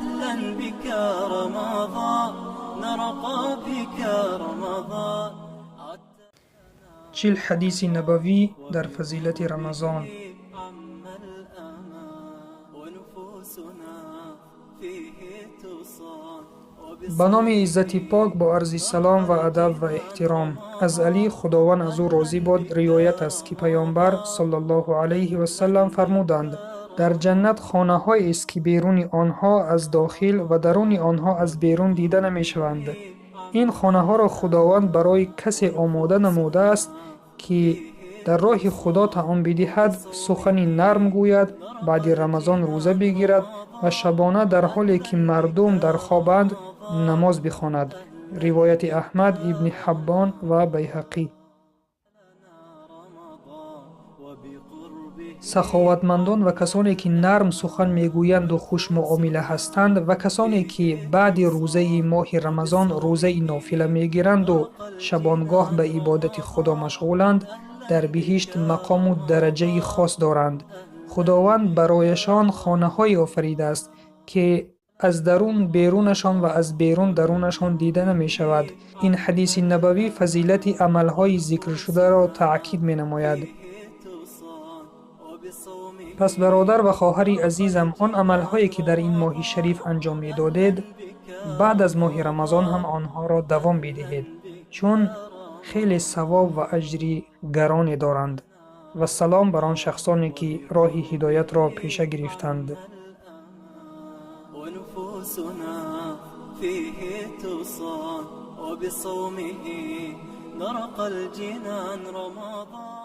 أهلا بك رمضان، نرقى بك رمضان. 40 ҳадиси набавӣ дар фазилати Рамазон. عم الأمان ونفوسنا فيه تصان. Ба номи Иззати Пок, бо арзи салом ва адаб ва эҳтиром, аз Алӣ, Худованд аз ӯ розӣ бод, ривоят аст, ки Паёмбар саллаллоҳу алайҳи васаллам фармуданд: дар ҷаннат хонаҳоест, ки беруни онҳо аз дохил ва даруни онҳо аз берун дида намешаванд. Ин хонаҳоро Худованд барои касе омода намудааст, ки дар роҳи Худо таом бидиҳад, сухани нарм гӯяд, баъди Рамазон рӯза бигирад ва шабона, дар ҳоле ки мардум дар хобанд, намоз бихонад. Ривояти Аҳмад, Ибни Ҳаббон ва Байҳақӣ. Саховатмандон ва касоне, ки нарм сухан мегӯянду хушмуомила ҳастанд, ва касоне, ки баъди рӯзаи моҳи Рамазон рӯзаи нофила мегиранду шабонгоҳ ба ибодати Худо машғуланд, дар биҳишт мақому дараҷаи хос доранд. Худованд барояшон хонаҳое офаридааст, ки аз дарун берунашон ва аз берун дарунашон дида намешавад. Ин ҳадиси набавӣ фазилати амалҳои зикршударо таъкид менамояд. Пас, бародар ва хоҳари азизам, он амалҳое, ки дар ин моҳи шариф анҷом медодед, баъд аз моҳи Рамазон ҳам онҳоро давом бидиҳед, чун хеле савоб ва аҷри гароне доранд. Ва салом бар он шахсоне, ки роҳи ҳидоятро пеша гирифтанд. ونفوسنا فيه تصان، وبصومه نرقى الجنان رمضان.